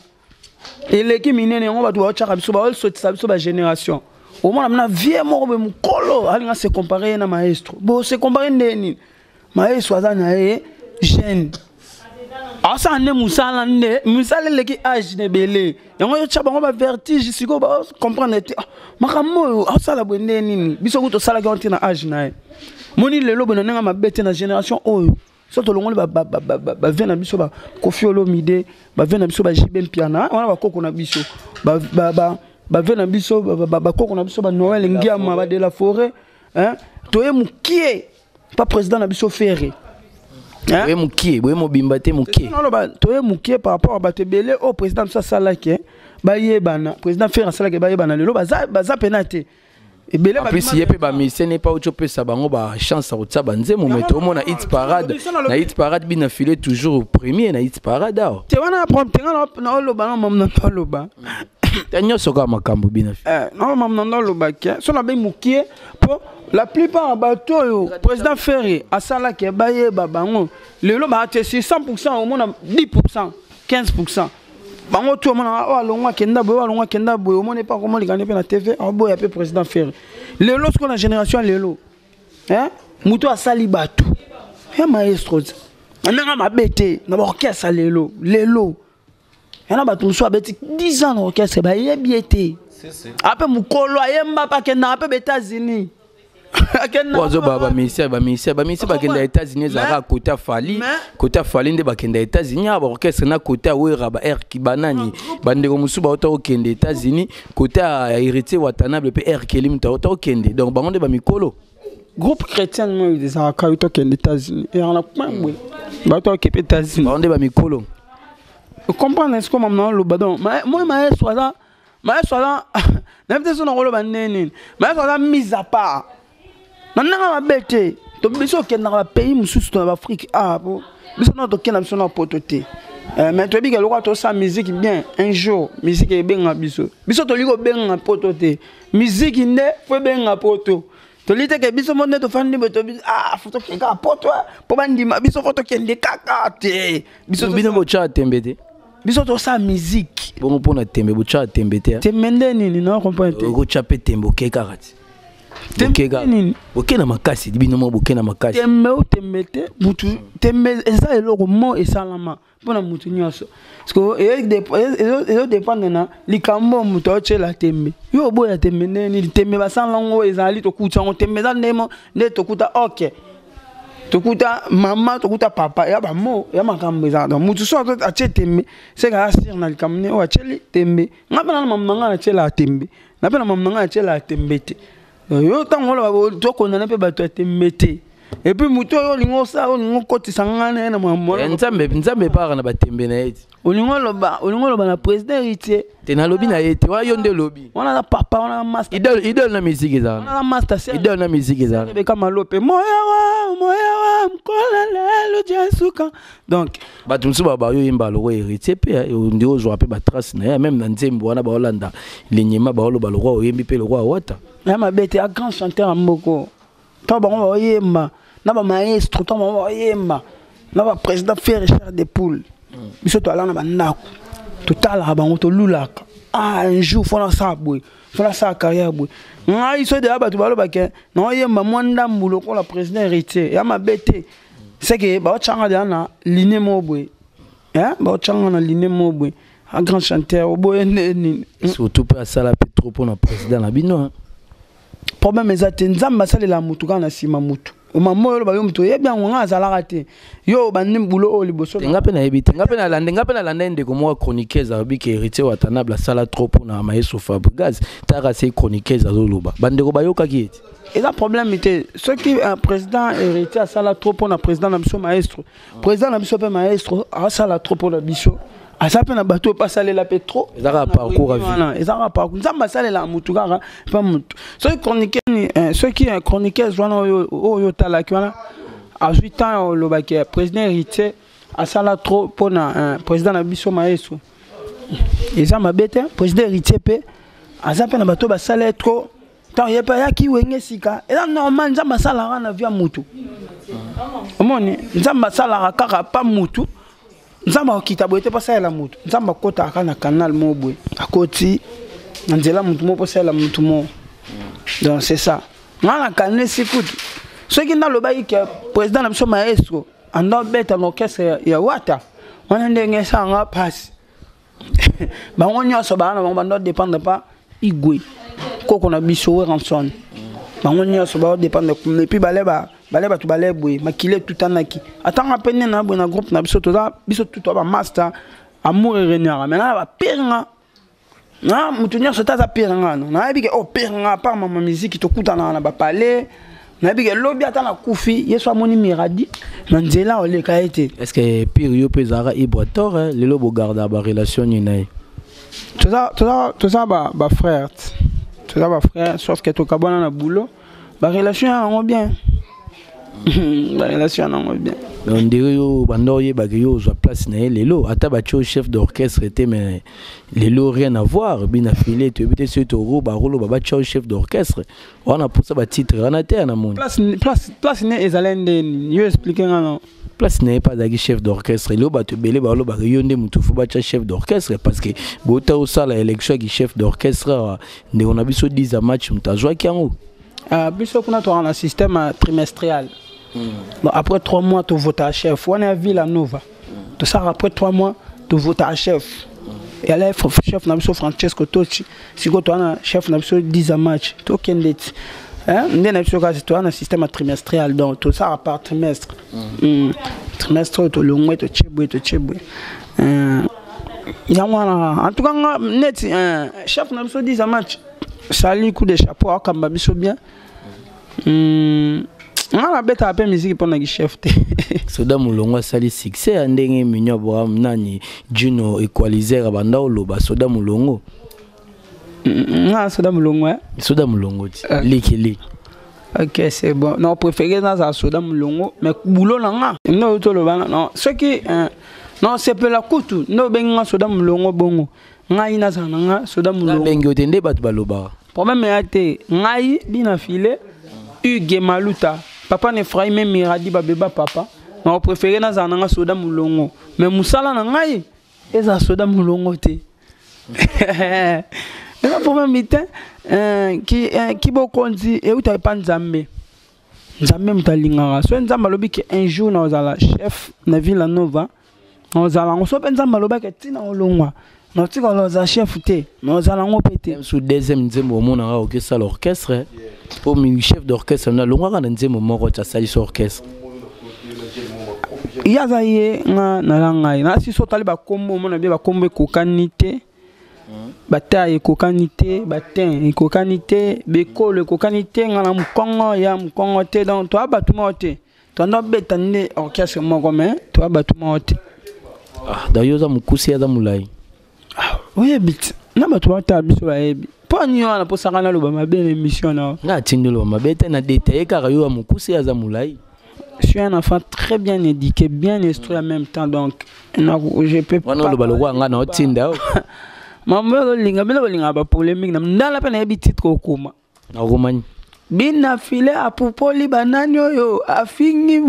Speaker 2: eleki minene. Yango bato baotyaka biso, baosotisa biso bagénération. Omona mna vie moko boye, mokolo alinga se compare ye na maestro, bo se compare nde nini? Maestro aza na ye jeune, asala nde mosala, nde mosala eleki age na ebele. Yango yotya bango bavertige sikoyo, bacomprendre te makambo oyo asala boye nde nini. Biso kutu tosalaki yango te na age na ye. Moni lelo boye na ndenge mabe te na génération oyo, so tolongoli bavie na biso bakofi Olomide, bavie na biso bajibe Mpiana wana, bakoko na biso, bavie na biso, bakoko na biso banoel Ngiama, ba de la Forêt, toye mokie pa président na biso Ferre.
Speaker 1: Boye mokie, boye mobimba te, mokie.
Speaker 2: Toye mokie par rapport a bato ebele oyo président biso asalaki bayebana, président Ferre asalaki bayebana, lelo baza pena te
Speaker 1: ebele. En plus ye mpe bamusicien ne pa oti opesa bango bachance ya kotia banzembo, mais tomona hit parade, na hit parade Bina File toujours premier na hit parade awa.
Speaker 2: Te, wana problème te. Nga naoloba na mamu na oloba.
Speaker 1: Te, nyonso kaka makambo Bina File.
Speaker 2: Na mamu na oloba ke so nabe mokie, mpo la plupart ya bato oyo président Ferre asalaki bayeba bango lelo baa te. Sur 100, omona 10, 15. Bango tu omona oyo alongwa akenda boye, oyo alongwa akenda boye, omoni epa komolikana mpe na TV aoboya mpe président Ferre. Lelo sikoyo na génération ya lelo, moto asali bato ya maestro na ndenge mabe te na baorchestre lelo, lelo yana bato mosusu abeti 10 ans na orchestre, bayebi ye te. Ape mokolo ayemba mpe akendaka mpe ba États-Unis.
Speaker 1: Azoba bamusicien, bamusicien, bamusicien bakenda États-Unis ezalaka kota Fally, kota Fally nde bakenda États-Unis. Awa baorchestre na kota Wera, ba r banani, bandeko mosusu bauta kokende États-Unis, kota ya Héritier Watanabe mpe R Kelly moto auta kokende. Donc bango nde bamikolo.
Speaker 2: Groupe chrétien moyo ezalaka yo tokende États-Unis, ezalaka na coin boye, bato bakepe États-Unis.
Speaker 1: Bango nde bamikolo.
Speaker 2: Comprendre est-ce que mama oloba? Donc moi maestro aza, maestro aza, nayebi te so nakoloba nde nini. Maestro aza mise à part na ndenge mabe te. To biso okendaka bapays mosusu na baafrike, ah po biso na tokenda biso na poto te. Mais toyebi ke lokola tosala musique bien, un jour musique ebenga biso. Biso tolingi kobenga poto te, musique nde fo ebenga poto. Toli te ke biso mo nde tofandi boye, tobi ah fo tokende kaka poto mpo bandima biso, fo tokende kaka te.
Speaker 1: Biso bino botyaka tembe te.
Speaker 2: Biso tosala musique.
Speaker 1: Bongo mpona tembe, botyaka tembe te?
Speaker 2: Tembe nde nini? Na comprendre te.
Speaker 1: Okotya mpe tembe, oke kaka ti.
Speaker 2: Tembe nini?
Speaker 1: Boke na makasi, bino mo boke na makasi.
Speaker 2: Tembe o tembe te, mutu tembe eza eloko mo esalama mpona mutu nyonso, parce que ezodépendre na likambo moto aotyela tembe. Yo oboya tembe nde nini? Tembe basala yango ezali tokuta yango, tembe eza ndemo nde tokuta. Ok, tokuta mama, tokuta papa, ya bamo ya makambo eza. Donc mutu so atie tembe, seka asire na likambo nde oyo atieli tembe. Nga mpe na mama na nga natielaka tembe, na mpe na mama na nga natielaka tembe te. Yo ntango oloba tokondana mpe bato ya tembe te, et puis motu oyo olingi osala, olingi okotisa nga na ye na makambo.
Speaker 1: Nzambe, Nzambe epaka na batembe na ye ti.
Speaker 2: Olingi oloba, olingi oloba na président Héritier.
Speaker 1: Te, nalobi na ye te, wana yo nde olobi.
Speaker 2: Wana aza papa, wana master.
Speaker 1: Idole, idole na musique ezala.
Speaker 2: Wana master.
Speaker 1: Idole na musique ezala.
Speaker 2: Beka malope moya wa moya wa mkola lelo jesuka. Donc
Speaker 1: bato mosusu bayoyemba lokwa Héritier mpe nde ozwa mpe batrace na ye même na nzembo wana, baolanda lenyema, baoloba lokwa oyembi mpe lokwa Wata.
Speaker 2: Ya mabe te, a grand chanteur ya moko. Ntango bango baoyemba, Na ba maestro ntango bango bayemba na ba président Ferre Richard de Poule, biso toala na bandako, totalaka bango, tolulaka: ah, un jour fo nasala boye, fo nasala carrière boye. Ngai so deya bato balobake naoyemba mwa ndambu lokola président Héritier, ya mabe te, seke baotyanga deya na ligne moko boye, baotyanga na ligne moko boye, un grand chanteur oboye nde nini?
Speaker 1: Surtout mpe asala mpe trop mpona président na bino, hein.
Speaker 2: Problème eza te. Nzambe asalela motu kaka na nsima motu. Mama oyo oloba yo motu oyebi yango, nga azalaka te. Yo obandi bulo oyo liboso.
Speaker 1: Te, nga mpe nayebi te. Nga mpe nalanda ye, ndeko moko chroniqueuse alobi ke Héritier Watanabe asala trop mpona maestro Fabregas. Taka se chroniqueuse azoloba, bandeko bayokaki ete.
Speaker 2: Eza problème te. Soki président Héritier asala trop mpona président na biso maestro, président na biso mpe maestro asala trop mpona biso, aza mpe na bato oyo mpe asalela mpe trop.
Speaker 1: Eza kaka parcours ya vie.
Speaker 2: Wana eza kaka parcours. Nzambe asalelaka motu kaka mpe motu. Soki chronique soki chroniqueuse wana oyo otalaki wana azwi temps ya olobaki président Héritier asala trop mpona président na biso maestro, eza mabe te. Président Héritier mpe aza mpe na bato oyo basala ye trop ntango ye mpe ayaki Wenge sika. Eza normal. Nzambe asalaka na vie ya mutu. Omoni, Nzambe asalaka kaka pa mutu. Nzambe akokita boye te mpo asalela mutu. Nzambe akotaka kaka na canal moko boye, akoti na nzela mutu moko mpo asalela mutu moko. Donc c'est ça. Nga na kanisi kutu soki nalobaki ke président na biso maestro anda obeta na orchestre ya Wata wana, ndenge esalanga mpasi. Bango nyonso baa na bango bando dépendre pa Igwe, koko na biso Werrason. Bango nyonso bao dépendre kuna. Et puis bale bale bato bale boye, makili etutanaki. Atanga mpe nde na boye na groupe na biso, toza biso tu toa bamaster. Amour eregnaka maintenant na bapere nga na moto nyonso te aza pere nga. No nayebi ke o pere nga, part mama miziki, tokutanaka na bapale. Nayebi ke lobi ata nakufi, ye so amoni Miradi na nzela, oleka ye te.
Speaker 1: Est ce que pire yo mpe ezalaka Ibrator, hein? Lelo bogarda barelation nini na ye?
Speaker 2: Toza bafrère, toza bafrère, sauf ke tokabwana na boulot. Barelation ya yango bien, barelation ya yango bien.
Speaker 1: Mais on dirait yo banda oyebaka yo ozwa place na ye lelo, ata batie yo chef d'orchestre te, mais lelo rien à voir. Bina file toyebi te soki toro baroloba batia yo chef d'orchestre wana, mposa batitre wana te ya na moni.
Speaker 2: Place ne ezali ndeni? Yo explique nga no.
Speaker 1: Place na ye mpe azalaki chef d'orchestre. Lelo bato ebele balobaka yo nde motu fo batya chef d'orchestre, parce que bota osala élection yaki chef d'orchestre awa, ndeko na biso 10 a match moto azwaki yango.
Speaker 2: Biso kuna toaka na système trimestriel. Donc après 3 mois tovota chef wana ya Villa Nova. Tosalaka après 3 mois, tovota chef. Yala chef na biso Francesco Tochi. Sikoyo toa na chef na biso 10 a match. Tokende ti, hein, nde na biso kasi toa na système ya trimestriel. Donc tosalaka par trimestre. Trimestre oyo tolongwe, totie boye, totie boye. Yango wana. En tout cas nga neti chef na biso 10 a match, sali coup de chapeau, akamba biso bien. Nga nabetaka mpe miziki mpo naki chef te.
Speaker 1: Soda Molongo asali succès ya ndenge Mignon Abraham nani Juno Equalizer abanda oloba Soda Molongo.
Speaker 2: Nga soda molongo, eh?
Speaker 1: Soda Molongo ti leki leki.
Speaker 2: Ok, c'est bon. Non, préféré nazala soda molongo, mais boulot na nga nde oyo toloba. Non, soki non sepela kutu nde obengi nga soda molongo, bongo ngai nazala na nga soda molongo.
Speaker 1: Nabengi yo te, nde bato balobaka.
Speaker 2: Problème eya te. Ngai bina file Hugue Maluta, papa na Ephraim Miradi, babeba papa na préféré nazala na nga soda molongo, mais mosala na ngai ezala soda molongo te. Eza problème te. Ki bokonzi euta epa Nzambe. Nzambe moto alingaka. So Nzambe alobi ke un jour na ozala chef na Villa Nova, na ozala yango. So mpe Nzambe alobaki ntina olongwa na otikala ozala chef te, na ozala yango mpe te.
Speaker 1: Su deuxième nzembo omonaka okesala orchestre, mpo chef d'orchestre na alongwaka na nzembo moko ti asalisi orchestre.
Speaker 2: Ye aza ye, nga naza ngai. Nasi so otali bakombo, omona bie bakombo ekokani te, bataille ekokani te, batin ekokani te, bekolo ekokani te. Nga na mokongo ya mokongo te. Donc toya bato moko te. Toanda obeta nde orchestre moko, mais toya bato moko te.
Speaker 1: Ah, d'ailleurs oza mokusi, aza molai.
Speaker 2: Oyebi ti na bato batala biso bayebi mpo nini wana mposaka naloba mabe na émission na.
Speaker 1: Nga atindi oloba mabe te, na détaille kaka yo ya mokusi, aza molai.
Speaker 2: Je suis un enfant très bien éduqué, bien instruit en même temps. Donc, non, je peux
Speaker 1: wana oloba lokola nga na otinda o.
Speaker 2: Maman olinga bino bolingaka bapolémique na ndala mpe nayebi titre okoma.
Speaker 1: Nakomani.
Speaker 2: Bina file apupoli banani oyo afingi.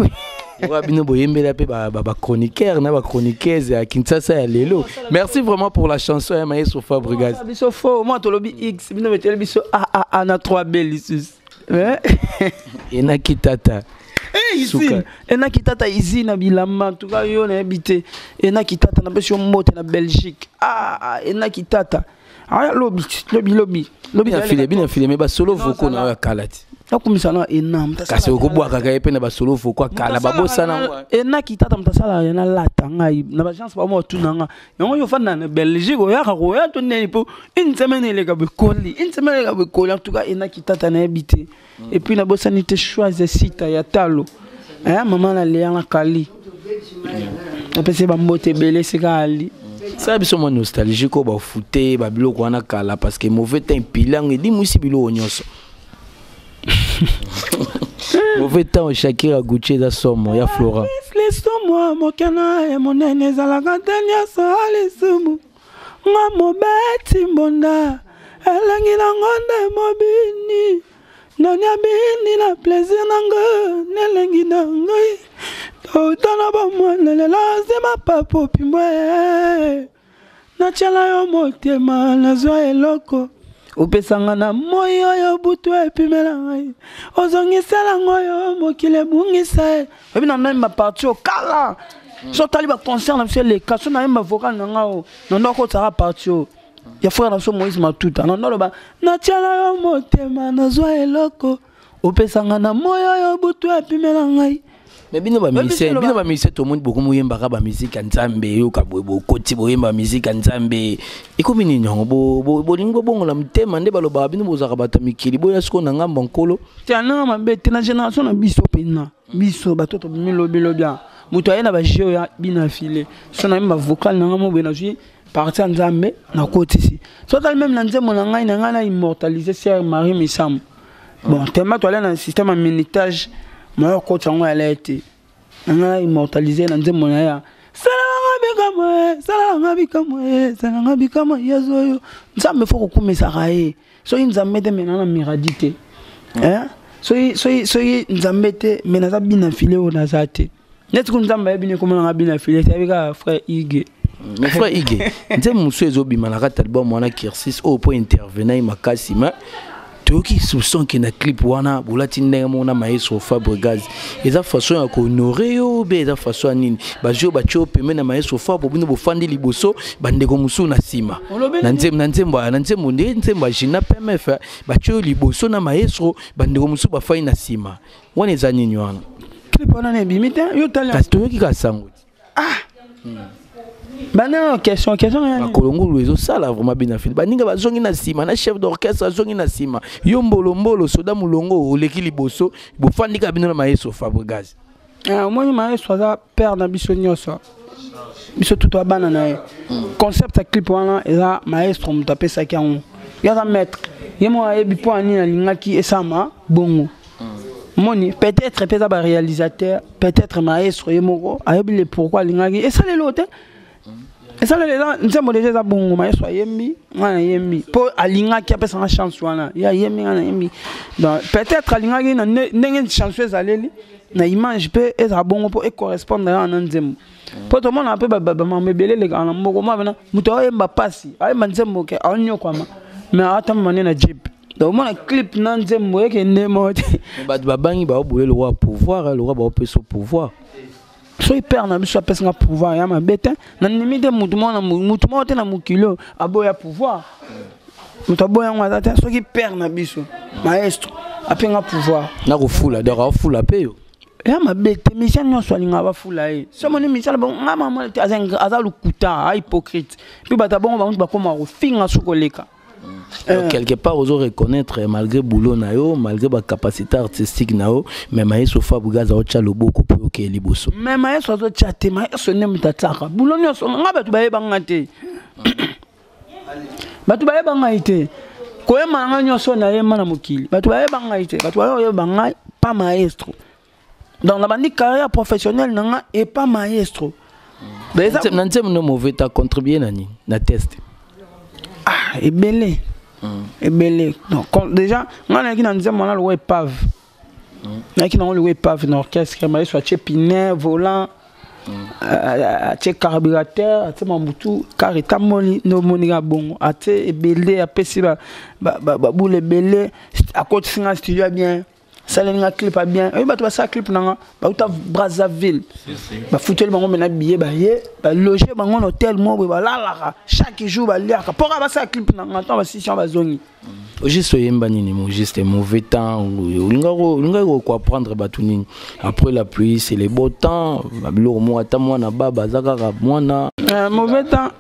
Speaker 1: Oyo bino boyembela mpe bachroniqueur na bachroniqueuse ya Kinshasa ya lelo. Merci vraiment pour la chanson ya Maestro Fabregas.
Speaker 2: Biso faux, moi tolobi X, bino beteli biso A A A na 3 B lisusu.
Speaker 1: Enaki tata.
Speaker 2: Eh, usine enaki tata usine bilamba en tout cas yo nayebi te enaki tata napesi yo mbote na Belgique. Ah, ah enaki tata. Ah, lobi lobi lobi
Speaker 1: lobi na file bina file mais basolo vocaux na ya kala ti
Speaker 2: nakumisa na ena
Speaker 1: kasi okobwakaka ye mpe na basolo vocaux kala babosana
Speaker 2: ena kitata moto asalaka ye nalata ngai na bagence bamo batuna nga yango yo ofanda na belgique oyaka koya to ndeni mpo une semaine eleka bekoli une semaine eleka bekoli en tout cas ena kitata nayebi te et puis nabosani te choise sita ya talo eh, mama na leya na kali napesi bambote ebele esika ali
Speaker 1: sala biso mwa nostalgie ko bafute babiloko wana kala parce que mauvais temps epili yango elimwisi biloko nyonso. Mauvais temps, Shakira Gucci eza somo ya Flora.
Speaker 2: Lisumu mokena ya monene ezalaka te nyonso lisumu nga mobeti mbonda elengi nango nde mobini nani abini na plaisir na nga nelengi na ngai touta na bomwana lelo nsima papopi mwe natyela yo motema nazwa eloko opesanga na moi oyo butu epimela ngai ozongisela ngo oyo mokili ebungisa ye oyebi na nayemba parti oyo kala so otali baconcert na biso eleka so nayemba vocal na nga oyo na ndo akotaka parti oyo ya frère na biso Moïse Matuta na ndo aloba natyela yo motema nazwa eloko opesanga na moi oyo butu epimela ngai.
Speaker 1: Mais bino bamusicien, bino bamusicien, tomoni bokomi oyembaka bamusike ya Nzambe, eyoka boye bokoti boyemba musique ya Nzambe ekomi nini yango? Bolingi bobongola motema nde balobaka bino bozalaka bato ya mikili, boya sikoyo na ngambo ya Nkolo.
Speaker 2: Te ananga mabe te na génération na biso mpenza biso bato tobimi lobilobi a moto aye na bajeu ya bina file so nayemba vocal na ngai moboye nazwi parti ya Nzambe nakotisi so otali meme na nzembo na ngai na ngai na immortalise sœur Marie Misamu. Bon, tellement toale na système ya minutage moya okotisa yango yala ye te na ngai na immortalise na nzembo na ye salanga bikamwa salanga bikamwa salanga bikamwa Yesu oyo Nzambe fo kokumisaka ye soki Nzambe te mena na miradi te soki soki soki Nzambe te me naza bina file oyo naza te neti ku Nzambe ayebi ne komona nga bina file te ayebi kaka frère Ige.
Speaker 1: Mais frère Ige, nzembo mosusu ezobima na kati album wana Kirsis oyo mpo intervenai makasi ma toyoki soupçon ke na clip wana bolati ndenge moko na maestro Fabregas. Eza façon ya kohonore yo be eza façon ya nini? Bazwi oyo batie yo pembeni na maestro Fabro, bino bofandi liboso, bandeko mosusu na nsima. Na nzembo, na nzembo, na nzembo nde nzembo ya Gina PMF, batie yo liboso na maestro, bandeko mosusu bafandi na nsima. Wana eza nini wana?
Speaker 2: Clip wana na ebimi te, yo tali.
Speaker 1: Kasi toyoki kaka sango.
Speaker 2: Ah! Bana question question ya
Speaker 1: makolongulu ezosala vraiment bina fili baninga bazongi na nsima na chef d'orchestre azongi na nsima yo mbolombolo soda molongo oleki liboso bofandi kaka bino na maestro Fabregas.
Speaker 2: Omoni maestro aza père na biso nyonso biso tutu abana na ye. Concept ya clip wana eza maestro moto apesaki yango ye aza maître ye moko ayebi mpo ya nini alingaki esama bongo. Moni peut-être mpe eza baréalisateur peut-être maestro ye moko ayebi le pourquoi alingaki esaleli oyo te esaleli eza nzembo deja eza bongo maestro ayembi ngai nayembi mpo alingaki apesanga chance wana ye ayembi ngai nayembi donc peut-être alingaki na ndenge chanson ezaleli na image mpe ezala bongo mpo ecorrespondre kaka na nzembo mpo tomona mpe bamama ebele elekaka na mboko mwa pena moto aoyemba mpasi ayemba nzembo ke aonyokwama mais aatambama nde na jeep. Donc omona clip na nzembo ekende moko te.
Speaker 1: Bato babangi baoboye lokwa pouvoir, lokwa baopesa pouvoir.
Speaker 2: Soki père na biso apesanga pouvoir ya mabe te nandimi te motu moko te na mokili oyo aboya pouvoir moto aboya yango aza te soki père na biso maestro apenga pouvoir
Speaker 1: nakofula donc aofula mpe yo
Speaker 2: ya mabe te misien nyonso alingaka bafula ye so omoni misala nga mama te aza lokuta a hypocrite mpe bato ya bongo bango bakóma kofinga so koleka.
Speaker 1: Donc, quelque part ozo reconnaître malgré boulot na yo, malgré ba capacité artistique na yo, mais maestro Fabregas aotya loboko po okeye liboso.
Speaker 2: Mais maestro azotya te, maestro nde moto atiaka boulot nyonso nga bato bayeba nga te bato bayeba ngai te koyemba na ngai nyonso nayemba na mokili bato bayeba ngai te bato bayoyeba ngai pa maestro. Donc nabandi carrière professionnelle na nga et pas maestro.
Speaker 1: Na nzembo no mauvais ta contribuer na nini na test?
Speaker 2: Ah ebele. Ebele. Donc déjà ngai nayaki na nzembo wana lokola epave. Nayaki nango lokola epave na orchestre. Mayeso atie pine volant, atie carburateur, atie mamutu, car etamboli nde omoni kaka bongo. Atie ebele, apesi babule ebele, akotisi nga studio ya bien, asaleli nga clip ya bien. Oyebi bato basala clip na nga bauta Brazzaville, bafuteli bango mena billet, baye baloge bango na hotel moko boye, balalaka chaque jour, baliaka mpo kaka basala clip na nga. Ntango basisi yango, bazongi.
Speaker 1: Juste oyemba nini mo juste mauvais temps, olingaki koapprendre bato nini? Après la pluie, c'est le beau temps. Babiloko moko, ata mwana baba aza kaka mwana.
Speaker 2: Mauvais temps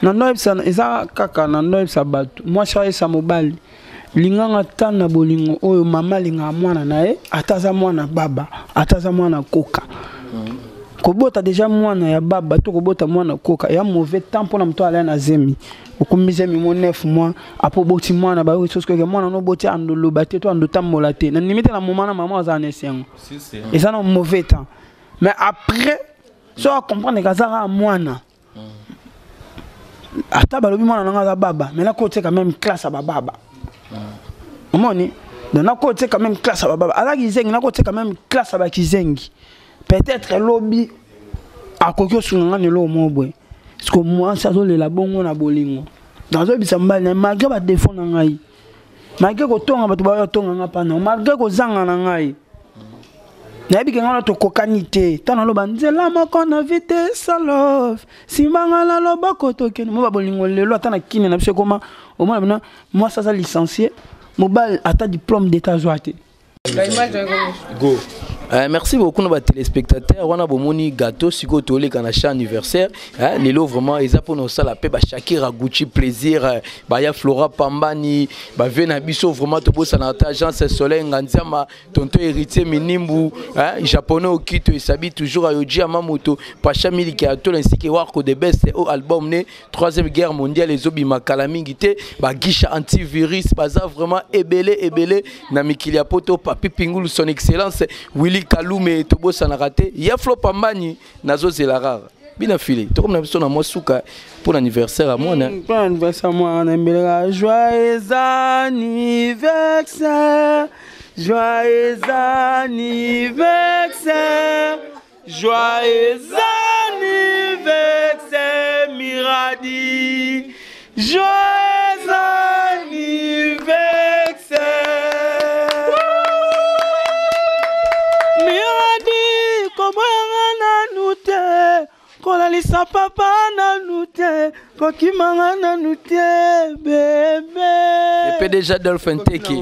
Speaker 2: na ndo oyebisa eza kaka na ndo oyebisa bato, mwasi ayesa mobali: linganga ta na bolingo oyo mama alingaka mwana na ye, ata aza mwana baba, ata aza mwana koka. Kobota deja mwana ya baba to kobota mwana koka ya mauvais temps mpona moto alaya na zemi. Okomi zemi mo 9 mois, apo oboti mwana, bayoki soki oke mwana no oboti, andoloba te to andotambola te. Na ndimi te, na moma na mama azala na esengo, eza na mauvais temps. Mais après, so acomprendre ke aza kaka mwana, ata balobi mwana nanga aza baba, mais nakotia quand même classe ya bababa. Omoni, donc nakotia quand même classe ya bababa. Aza kizengi, nakotia quand même classe ya bakizengi. Peut-être lobi akoki osunga nga na eloko moko boye, parce que mwasi azolela bongo na bolingo. Nazoyebisa mobali na ye, malgré badéfauts na ngai, malgré kotonga bato bayo tonga nga mpana, malgré kozanga na ngai, nayebi ke ngai wana tokokani te. Ntango naloba nzela moko na vitesse love, simbanga na loboko, tokende mo babolingo. Lelo ata na kini na biso ekoma, omona bino mwasi aza licencié, mobali ata diplôme d'état azwa te.
Speaker 1: Go. Merci beaucoup na batéléspectateurs wana. Bomoni gâteau, sikoyo toleka na chat anniversaire, hein. Lelo vraiment eza mpona osala mpe bashakira Gucci plaisir, baya Flora Pambani, bave na biso. Vraiment tobosana ata agence Soleil Nganziama, tonton Héritier Minimbu, hein, Japonais Okito esabi toujours, Ayoji Amamoto, Pacha Miliki Atola, ainsi que Warko de Best au album né Troisième Guerre mondiale ezobima kala mingi te. Bagisha antivirus baza vraiment ebele ebele na mikili ya poto. Papi Pingulu, son excellence Willy Kalume, tobosanaka te ya Flo Pambani. Nazozela rara bina file, tokomi na biso na mwa suka mpo na anniversaire ya mwana.
Speaker 2: Mpo na anniversaire mwana, embeleka joyeux anniversaire, joyeux anniversaire, joyeux anniversaire Miradi, joyeux anniversaire Miradi. Koboyanga nanu te, kolalisa papa nanu te, kokimanga nanu te, bébé.
Speaker 1: Le PDG Adolphe Nteke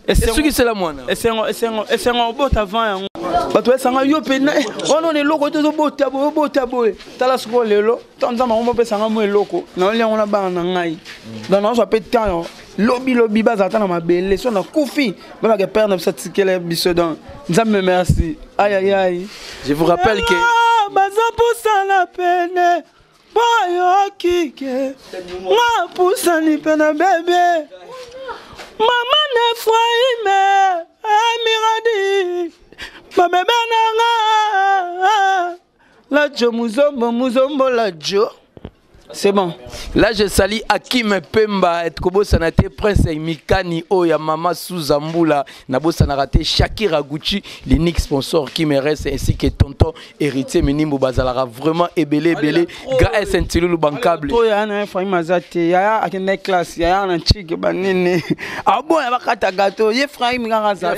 Speaker 1: esukisela mwana.
Speaker 2: Esengo, esengo, esengo obota avant yango, bato bayesanga yo mpe wana ona eloko te, ozobota boye, obota boye. Tala sikoyo lelo, ntango Nzambe yango mopesanga mo eloko, naoli yango na bana na ngai. Donc nazwa mpe temps, lobi lobi bazala ata na mabele, so nakufi, babaka père na biso atikela biso. Donc Nzambe merci, ayayay.
Speaker 1: Je vous rappelle que
Speaker 2: baza pusana pene, boyoki ke nga pusani pene, bébé, mama na Efraime, Emiradi, babebe na nga, Lajo Muzombo, Muzombo Lajo, c'est bon.
Speaker 1: Là, je salue Hakim Pemba, kobosana te Prince Mikani oyo ya mama Suza Mbula, nabosanaka te Shakira Gucci, l'unique sponsor qui me reste, ainsi que tonton Héritier Minimbo. Bazalaka vraiment ebele ebele. Ga SN Tilulu bankable.
Speaker 2: Oyo ya na Efraim aza te, yaya akende classe, yaya na nchike banini, aboya bakata gato ye Efraim kaka aza.